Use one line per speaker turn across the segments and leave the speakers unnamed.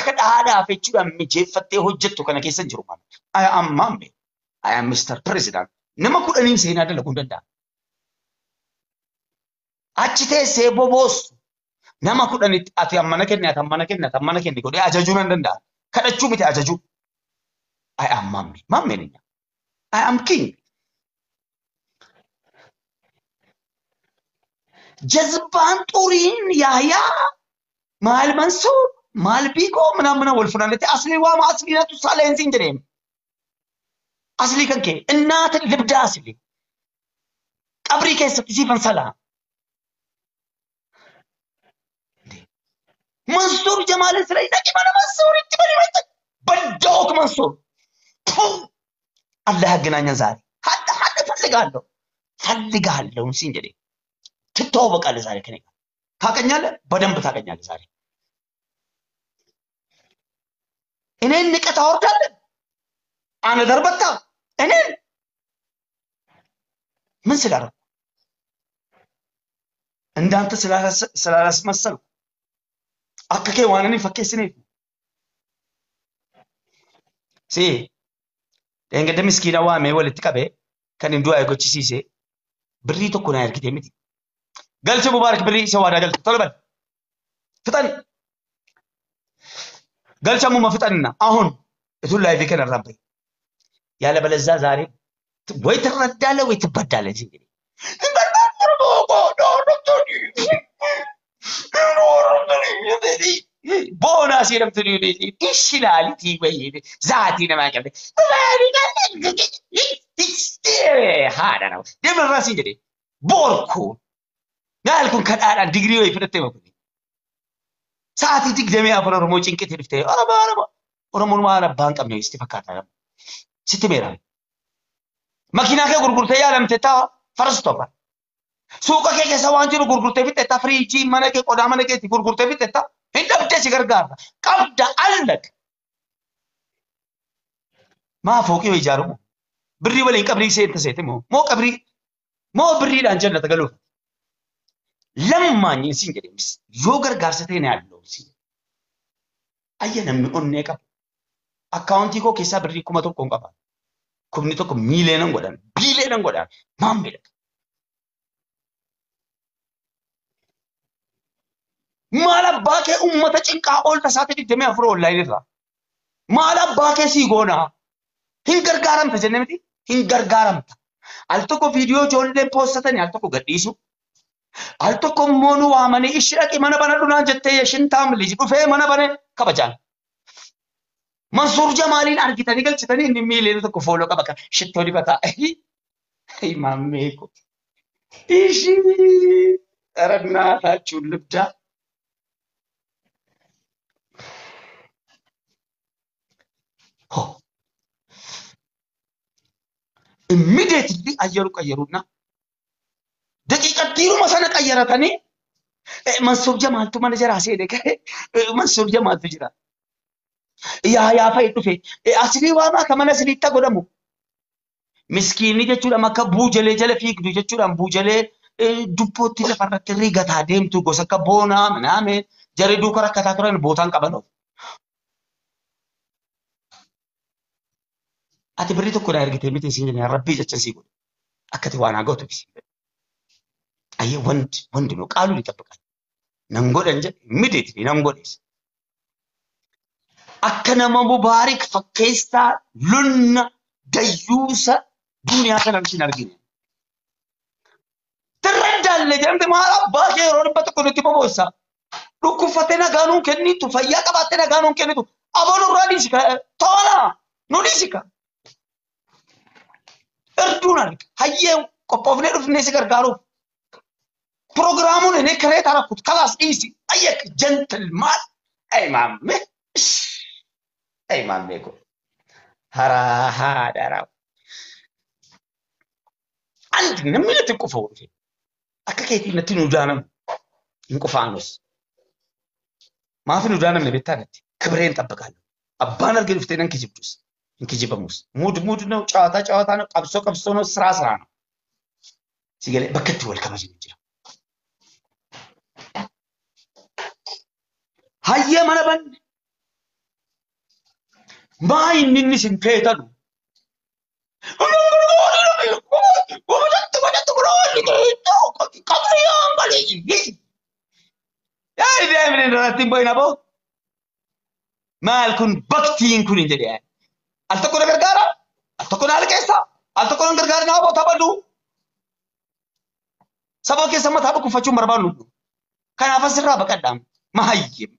Kadhaadhaaf jechuudhaan mijeeffattee hojjettu kana keessa hin jiru maal. I am Mamme. I am Mr. President. Nama 10 seenaa dalaguu hin danda'a. Achi teessee boboostu nama 10tti ati ammana kenni, ati ammana kenni, ati ammana kenni godhee ajajuu nan danda'a. Kadhachuu miti ajajuu. I am Mamme. Mamme ni. I am king. Jazbaan xuriin Yaayaa maal Mansuur maal Biikoo ምናምን wal funaannetti aslii waama aslii natu saaleensiin jedheem. Aslii kan kee innaata libda aslii. Qabrii keessatti siifan salaa. Mansuur Jamaalin sila dhaqi mana Mansuuritti bari bari baddaa'uuk Mansuur. አላህ ያገናኘን ዛሬ። ሀዳ ሀዳ ፈልጋለሁ ፈልጋለሁ ሲን jedhe ትተዋወቃለህ ዛሬ ከኔ ጋር ታውቀኛለህ፣ በደንብ ታውቀኛለህ ዛሬ። እኔን ንቀት አወርዳለህ አነ ደርበታ እኔን ምን ስላደረኩ እንዳንተ ስላላስመሰልኩ akka kee waan inni fakkeessineef. Si dheengadda miskiina waamee walitti qabee kan hin du'aa gochisiise birrii tokko naa ergitee miti. Galche Mubaarak birrii isa waadaa galte tola bal fixan galcha ammuma fixanna አሁን እቱን ላይፍ ከነራበኝ ያለበለዚያ ዛሬ ወይ ትረዳለህ ወይ ትበዳለህ። እዚህ እንግዲህ ቦናስ jedhamtu ishilaaliti wayii zaatii namaa qabde haadha nama deemarraa siin jedhe boorku maal kun kadhaadhaan digirii wayii fudhattee makuni sa'aatii 24 Oromoo cinqitee dhuftee Oromoo Oromoon waan abbaa hin qabne sitti fakkaata sitti meera makiinaa kee gurgurtee yaalamte taa faras tofa suuqa kee keessa waan jiru gurgurtee fixxetta firiijii mana kee qodaa mana keetti gurgurtee fixxetta hin dhabdee si gargaarta qabda allaq maa fooqii wayii ijaaramu birrii waliin qabrii seenta seete moo moo qabrii moo birriidhaan jannata galuuf lammaanyi siin jedhe yoo gargaarsa ta'e ni yaaddu siin ayya namni onnee qabu akkaawuntii koo keessaa birrii 1000 hin qaba 1000 miiliyoona godhan biiliyoona godhan maal miidhaga maal abbaa kee uummata cinqaa oolta sa'aatii 24 onlaayinii irraa maal abbaa kee sii goonaa hin gargaaramta jennee miti hin gargaaramta al tokko viidiyoo ijoolleen poostatanii al tokko gadhiisu al tokko immoo nu waamanii ishi dhaqi mana banadhu naan jettee yeshintaam liji dhufee mana bane kabajaan Mansuur Jamaaliin argitanii galchitanii inni miiliyoona 1 fooloo qaba kan shittoo dibataa maammee ko ishii ረናታችሁን ልብዳ immediately አየሩ ቀየሩና ደቂቃቲሩማ sana ቀየረተኒ Mansuur Jamaaltu mana jaraa seene Mansuur Jamaaltu jira yaa fa'i dhufe aslii waamaa ka mana asliitti godhamu miskiinni jechuudha akka buujalee jala fiigdu jechuudhaan buujalee dubbootti lafarratti rigataa deemtu gosa akka boonaa ምናምን jarri duuka rakkataa turan bootaan qaban of ati birrii tokko naa ergitee miti siin jedhe rabbii jecha sii godhe akkati waan haa gootu siin jedhe ayyee wanti wanti nu qaaluu ይጠብቃል nan godhan jedhe immediately nan godhes akka nama Mubaarik fakkeessaa lunna dayyuusa duniyaa kana hin argine. Tirradaalle jedhamte maal abbaa kee yeroo 100 nutti boboossa. Dhukkubfattee nagaa nuun kennitu fayyaa qabaattee nagaa nuun kennitu aboo nurraa dhiisika tola nu dhiisika. Irduun arga hayyee qophoofnee dhufnee si gargaaruuf. ፕሮግራሙን እኔ ክሬት አደረኩት ከላስ dhiisi አየክ ጀንትልማን አይ ማሜ አይ ማሜ እኮ ሀራ ሀዳራ አንድ namni natti qufa dhufe akka keetii natti nu daanamu hin qufaanus maaf nu daanamne beektaa natti ክብሬን እጠብቃለሁ abbaan argee dhuftee nan kijibdus hin kijibamus ሙድ ሙድ ነው ጨዋታ ጨዋታ ነው ቀብሶ ቀብሶ ነው ስራ ስራ ነው ሲገለ በከቲ ወል kabajni jira hayyee mana banne Maa inni inni isin feetanu? Maal kun baktiin kun hin jedhe. Al tokko na gargaara, al tokko na alqeessa, al tokko na gargaara naa boota baduu. Saba keessa mataa dhukkubfachuun barbaannu. Kanaaf asirraa baqadhaa. Mahayyim.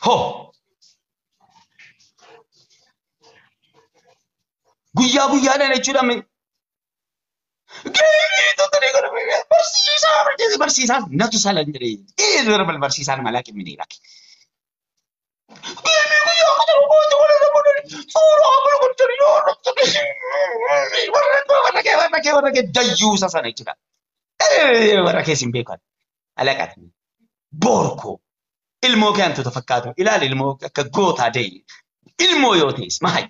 Ho! Guyyaa guyyaadhaan jechuudha. Barsiisaa barsiisaa natu salan jedhee barsiisaan malaa kennee lakki. Warra kee dayyuusa sana jechuudha. Warra kee sin beekan. Alaqatni. Boorkoo. Ilmoo kee hantuuta fakkaatu. Ilaali ilmoo akka gootaa ta'e. Ilmoo yoo ta'es maal?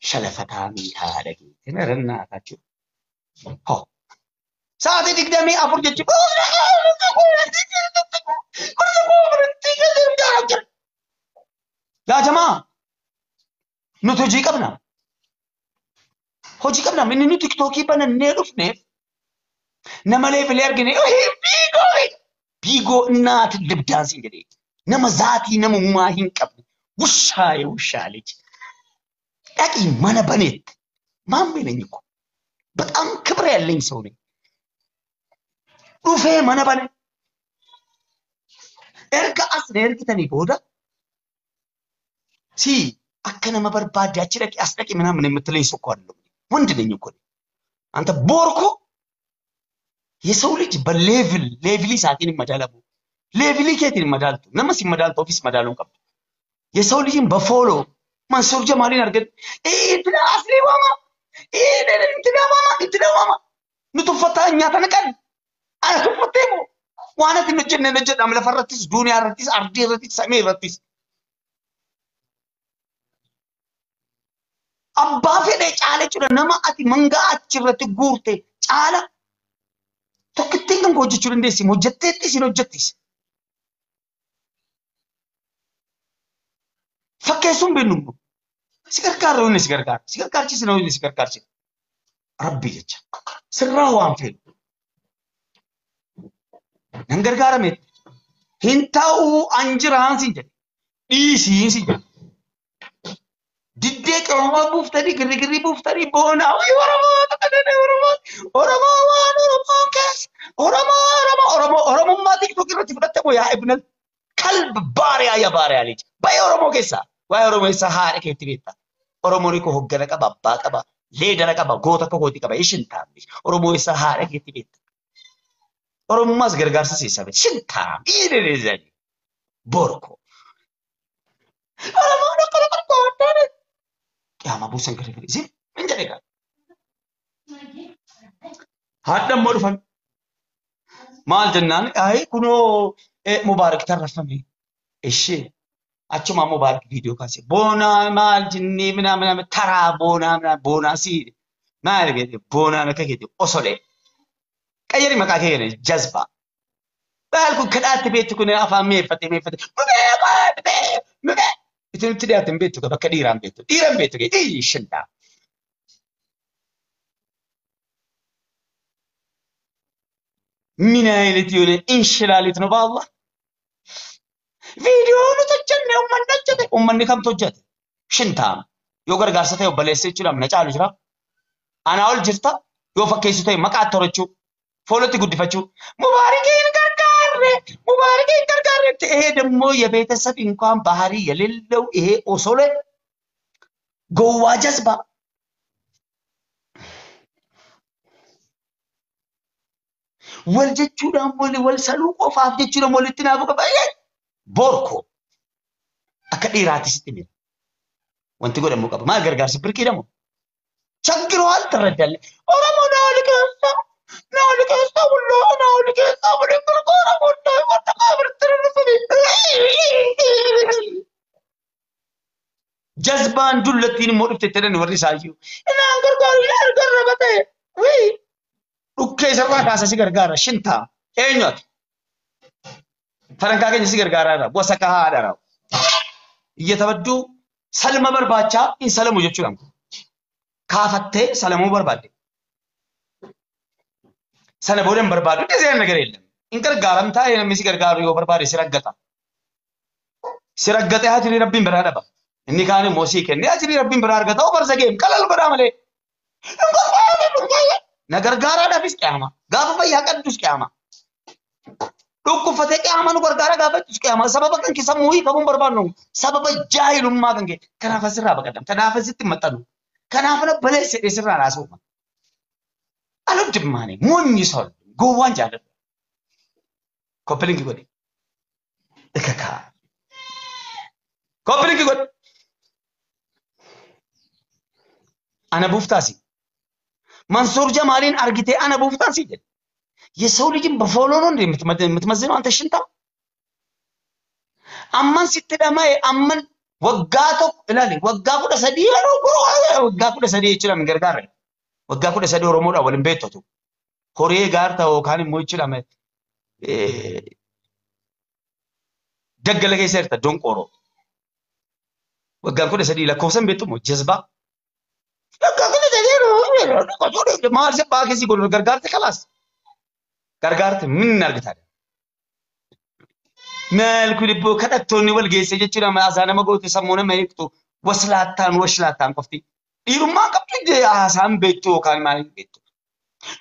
Shalafataa miidhaa keetiin rannaa jechuudha. Hoo. Sa'aatii 24 jechuudha. Yaa jamaa nuti hojii qabna. Hojii qabna. Inni nuti tiktookii banannee dhufneef nama leefilee argine biigoo biigoo innaati libdaansiin jedhee nama zaatii nama uumaa hin qabne wushaayee wushaalee dhaqii mana baneetti maammee ነኝ እኮ በጣም ክብር ያለኝ ሰው ነኝ። dhufee mana bane erga as na ergitanii booda si akka nama barbaadde achi dhaqi as dhaqi ምናምን የምትለኝ ሰው እኮ አይደለሁም። ወንድ ነኝ እኮ አንተ ቦርኮ። የሰው ልጅ በሌቭል ሌቭሊ isaatiin madaalamu levelii keetiin madaaltu nama si madaaltu ofiis madaaluun qabdu. የሰው ልጅን በፎሎ መንሱር ጀማሊን አድርገን እንትና አስሊ ዋማ እንትና ዋማ እንትና ዋማ nuti uffata nyaata naqan ana tuffattee moo waan ati hin hojjenne hin hojjedhamu lafa irrattis duuniyaa irrattis ardii irrattis samii irrattis. Abbaa fedhe caala jechuudha nama ati mangaa achirratti guurte caala tokkittiin kan hojjechuu dandeessi hojjetteettis hin hojjettis. Fakkeessuun beeknu si gargaara inni si gargaara si gargaarchisa inni si gargaarchisa. Rabbi jecha sirraa waan fedhu. Nan gargaarame hin ta'uu an jiraan sin jedhe dhiisiin sin jedhe. Diddee qabamaa buuftanii girrigirrii buuftanii boonaa Oromoo Oromoo Oromoo waan Oromoo keessa Oromoo Oromoo Oromoo Oromummaa tiktook irratti fudhatte moo yaa ibnal kalb baariyaa yaa baariyaa leenca baay'ee Oromoo keessa waa'ee Oromoo keessa haadha keetti beekta. Oromoon koo hoggana qaba abbaa qaba leedara qaba goota akka kootii qaba ishin taamne Oromoo keessa haadha keetti beekta. Oromummaas gargaarsa seessabe shintaam dhiirri borko. Oromoon akkana barbaaddan. Qiyaamaa buusan gara gara isin hin jedhe gaa. Haadha immoo dhufan. Maal jennaan ayi kunoo Mubaarak tarrafame. Ishee achuma Mubaarak viidiyoo kaase boonaa maal jinnii minaa minaa taraa boonaa minaa boonaa sii maal jedhe boonaan akka keeti osolee. Qayyari maqaa kee kenna jazbaa. Maal kun kadhaatti beektu kun afaan mi'eeffatee mi'eeffatee mubee mubee itti nutti dhiyaate hin beektu bakka dhiiraan beektu dhiiraan beektu kee shindaa. ምን አይነት የሆነ እንሽላሊት ነው በአላህ ቪዲዮ nuti hojjenne uummanni hojjete uummanni kamtu hojjete shintaam yoo gargaarsa ta'e obboleessa jechuudha na caalu jira anaa ol jirta yoo fakkeessu ta'e maqaa horachuu foolotti guddifachuu ሙባረኬን gargaarre ሙባረኬን gargaarre ይሄ ደግሞ የቤተሰብ እንኳን ባህሪ የሌለው ይሄ ኦሶሌ ጎዋ ጀዝባ wal jechuudhaan wal wal saluu qofaaf jechuudhaan walitti naafu qaba. Boorkoo akka dhiiraatti sitti mira. Wanti godhamuu qaba. Maal gargaarsi birqii dhamu? Chaggiroo ትረዳለህ. Oromoo naa oli keessa naa oli keessa bulloo naa oli keessa bulee gargaara booddee wanta qaabirti rarrafame. Jazbaan dullattiin immoo dhufte itti jedhan warri isaayyuu. Inaan gargaaru yaa garra ta'e. Wii dhukkee isarraa kaasa si gargaara shintaa. Eenyu ati? Farankaa keenya si gargaaraa irra gosa haadha raa'u. Iyya tabadduu salma barbaachaa hin salamu jechuudha. Kaafattee salamuu barbaadde. Sana booda hin barbaadu. እንደዚህ አይነት ነገር የለም። Hin gargaaramtaa namni si gargaaru yoo barbaade si raggata. Si raggatee ajrii rabbiin biraa dhaba. Inni kaan immoo sii kennee ajrii rabbiin biraa argata. Of barsa geem qalal godhaa malee. Na gargaaraadhaafis qiyama. Gaafa fayyaa qabdus qiyama. Dhukkubfatee qiyama nu gargaara gaafachuus qiyama. Sababa kan kee sammuu hiikamuun barbaadnu. Sababa jaahilummaa kan kee. Kanaaf asirraa baqadam. Kanaaf asitti maxxanu. Kanaaf na baleesse sirraa naasuu. Alodimmaani moonyi sol gowwaan jaalladhu. Copy link godhi. Ikakaa. Copy link godhi. Ana buuftaasi. Mansuur Jamaaliin argitee ana buuftaasi jedhe. የሰው ልጅን በ follow ነው እንዴ የምትመዝነው አንተ ሽንታ? Amman sitti dhama'e amman waggaa tokko ilaali waggaa 13 yeroo waggaa 13 jechuudha min gargaarre. Waggaa 13 Oromoodhaan waliin beektatu. Horii gaarta yookaan immoo jechuudha daggala keessa jirta donqooroo. Waggaan 13 lakkoofsan beektu moo jazbaa. Waggaa 13 maal si abbaa keessi godhu gargaarte kalaas. Gargaarte min argita. Maal kun ibboo kadhattoonni wal geesse jechuudha haasaa nama goote sammuu nama eegtu waslaattaan washlaattaan qofti. Dhiirummaa qabdu haasaan beektu yookaan maal beektu.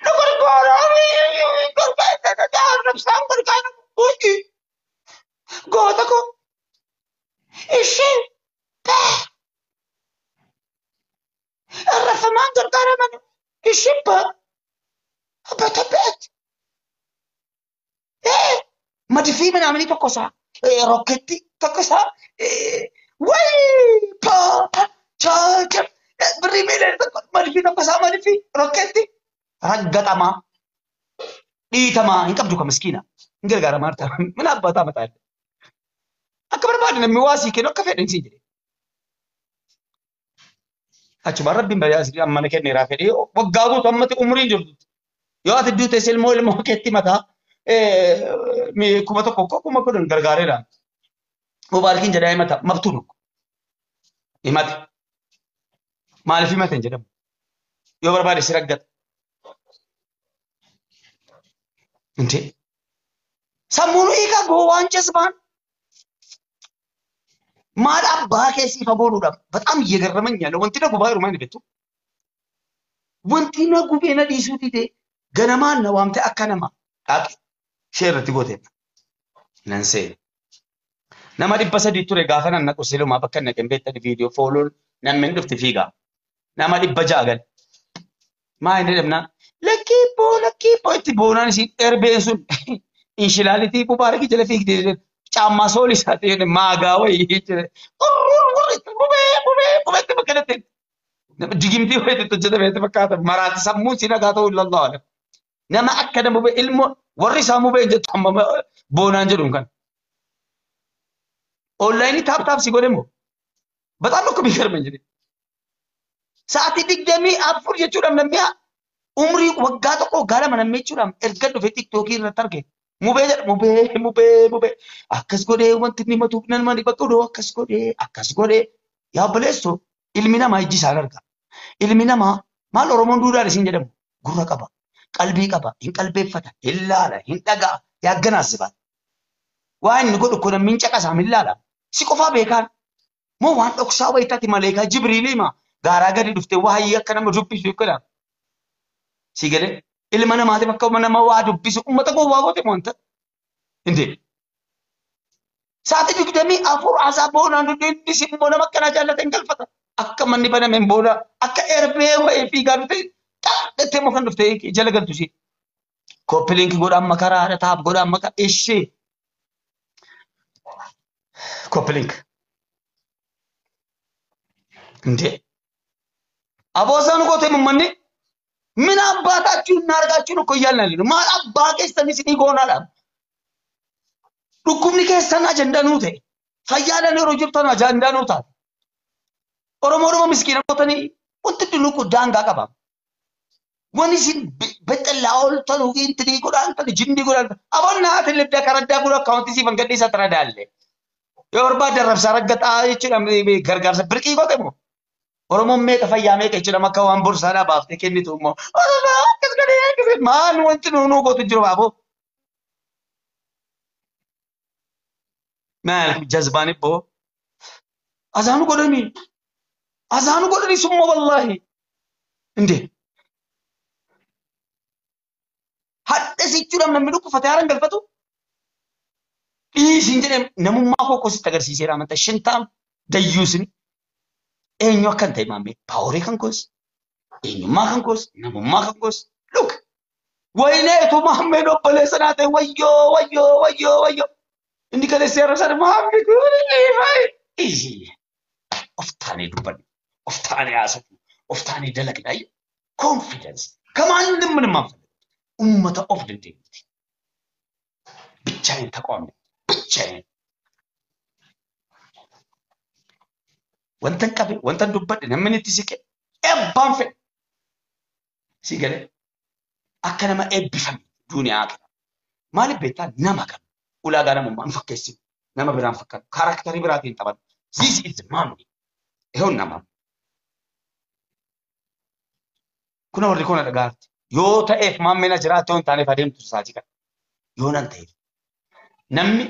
Nu gargaara gargaara gargaara goota koo ishee arrafamaan gargaaraman ishee batabeet. Madifii ምናምን tokkosaa rokketti tokkosaa way chaachar birrii miileen tokko madifii tokkosaa madifii rokketti raggatamaa dhiitamaa hin qabdu ka miskiina hin gargaaramaa jirta mana abbaataa mataa akka barbaade namni waa sii kennu akka fedhan sii jedhe. Achumaan rabbiin baay'ee amma na kenneeraa fedhee waggaa guutuu ammatti umriin jirtu yoo ati duutes ilmoo ilmoo keetti mataa 1000 10,000 gargaareera. Mubaarakiin jedhaa himata mabtuu tokko. Himate. Maaliif himate hin jedhamu. Yoo barbaade si raggata. Intee. Sammuun hiika gowwaan jazbaan. Maal abbaa keessi ifa boonuudha. በጣም እየገረመኝ ያለው wanti na gubaa jiru maal beektu? Wanti na gubee na dhiisuu dide ganamaan na waamte akka nama dhaqe. Ishee irratti goote nan seene. Nama 300 ture gaafa nan naqu silumaa bakka naqeen beektani viidiyoo fooloon namni dhufti fiigaa. Nama 600 gal. Maa inni dhabnaa lakkii boo lakkii boo itti boonaan isiin erbeen sun inshilaalitii mubaarakii jala fiigdee caammaa soolii isaatii maagaa wayii jedhe bubee bubee bubeetti bakka dhatte. Digimtii wayiitti hojjetame itti fakkaata maraati sammuun si nagaa ta'uu illallah. Nama akka nama bubee ilmoo warri isaa mubee jettu amma boonaan jedhuun kan. Onlaayinii tap tap si godhe moo? በጣም ነው እኮ የሚገርመኝ እኔ። Sa'aatii 24 jechuudhaan namni umrii waggaa tokko waggaa lama namni jechuudhaan erga dhufe tiktookii irratti arge. Mubee jedha mubee mubee mubee akkas godhee wanti inni matuuf nan mani bakka odoo akkas godhee akkas godhee yaa obboleessoo ilmi namaa ijji isaan arga. Ilmi namaa maal Oromoon duudhaan isin jedhamu gurra qaba. Qalbii qaba, hin qalbeeffata, hin laala, hin dhaga'a, yaagganaas baata. Waan inni godhu kun namni hin caqasaa hin laala. Si qofaa beekaan. Moo waan dhoksaa wayitaati maleekaa Jibriilii maa gaaraa gadi dhuftee waayee akka nama dubbisu godha. Si galee ilma namaatiif akka nama waa dubbisu uummata gowwaa goote moo wanta. Intee. Sa'aatii 24 haasaa boonaan inni immoo nama akkanaa jaallate hin galfata. Akka manni banameen booda akka erbee wayii fiigaa dhufte xaxxattee immoo kan dhuftee jala galtu ishee. Copy link godhaan makaraa haadha tap godhaan makaraa ishee. Copy link. እንዴ አቦዛን ጎቴ መመኔ ምን አባታችሁ እናርጋችሁ ነው እኮ እያልን ያለነው። Maal abbaa keessan isinii goonaadha. Dhukkubni keessan ajandaa nuu ta'e. Fayyaadhaan yeroo jirtan ajandaa nuu taate. Oromoodhuma miskiina gootanii wanti dhuluqu daangaa qaba. Wani isin bexxellaa ooltan intinii godhaan jinni godhaan abonnaa tilibda karaddaa kun akkaawuntii siifan gadhiisa tara daalle. Yoo barbaadde arrabsaa raggaxaa jechuudha gargaarsa birqii goote moo? Oromoon meeqa fayyaa meeqa jechuudha akka waan borsaadhaa baaftee kennitu immoo Oromoo akkas godhee akkas godhee maal wanti nuu gootu jiru baafoo. Maal jazbaan ibboo azaanu godhanii azaanu godhanii summa wallaahi indee. Hadda jechuudha namni dhukkufatee haara hin galfatu. Dhiisiin jedhee namummaa koo kositti agarsiiseera amantaa shintaam dayyuusni eenyu akkan ta'e maammee paaworii kan koos eenyummaa kan koos namummaa kan koos look wayineetu maammeen obboleessa naa ta'e wayyoo wayyoo wayyoo wayyoo inni kaleessa yeroo sana maammee kun dhiisii of taanee dubbanne of taanee haasofnu of taanee dalagna confidence ከማንም ምንም አንፈልግም። uummata of dandeenyuti. ብቻዬን ተቃዋሚ ብቻዬን wantan qabe wantan dubbadhe namni itti siqe eebbaan fedhe si galee akka nama eebbifame duniyaa kana maaliif beektaa nama kana ulaagaa namummaa hin fakkeessinu nama biraan fakkaatu kaaraaktarii biraatiin taphannu this is maamni ይኸው nama kuna warri kun dhagaarti yoo ta'eef maammina jiraate yoo hin taaneef adeemtu saatii kana yoo nan ta'eef namni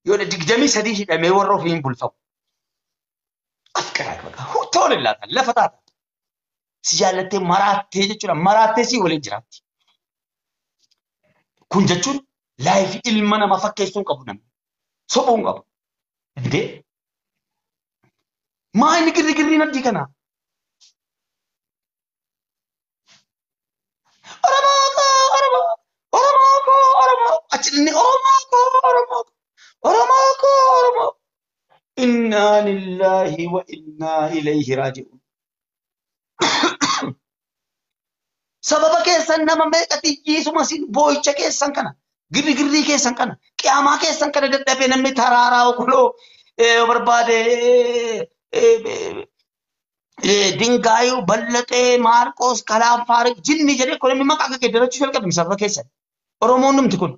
yoo 23 hidhamee warra ofii hin bulfamu afqaraa baqa tola laata lafa taata si jaallattee maraattee jechuudha maraattee si waliin jiraatti kun jechuun laayifii ilma nama fakkeessuu hin qabu namni sophuu hin qabu indee maa inni girri girriin addii kanaa Oromoo koo Oromoo Oromoo koo Oromoo achi inni Oromoo koo Oromoo Oromoo koo Oromoo innaa lillaahi wa innaa ilayhi raaji'uun. Sababa keessan nama meeqa xiyyiisuma isin boo'icha keessan kana girri girrii keessan kana qiyaamaa keessan kana dadhabee namni taraaraa okoloo barbaade ድንጋዩ በለጠ ማርቆስ ከላፋሪ ጅኒ jedhee kun namni maqaa geeddarachuu jalqabe sababa keessan Oromoon numti kun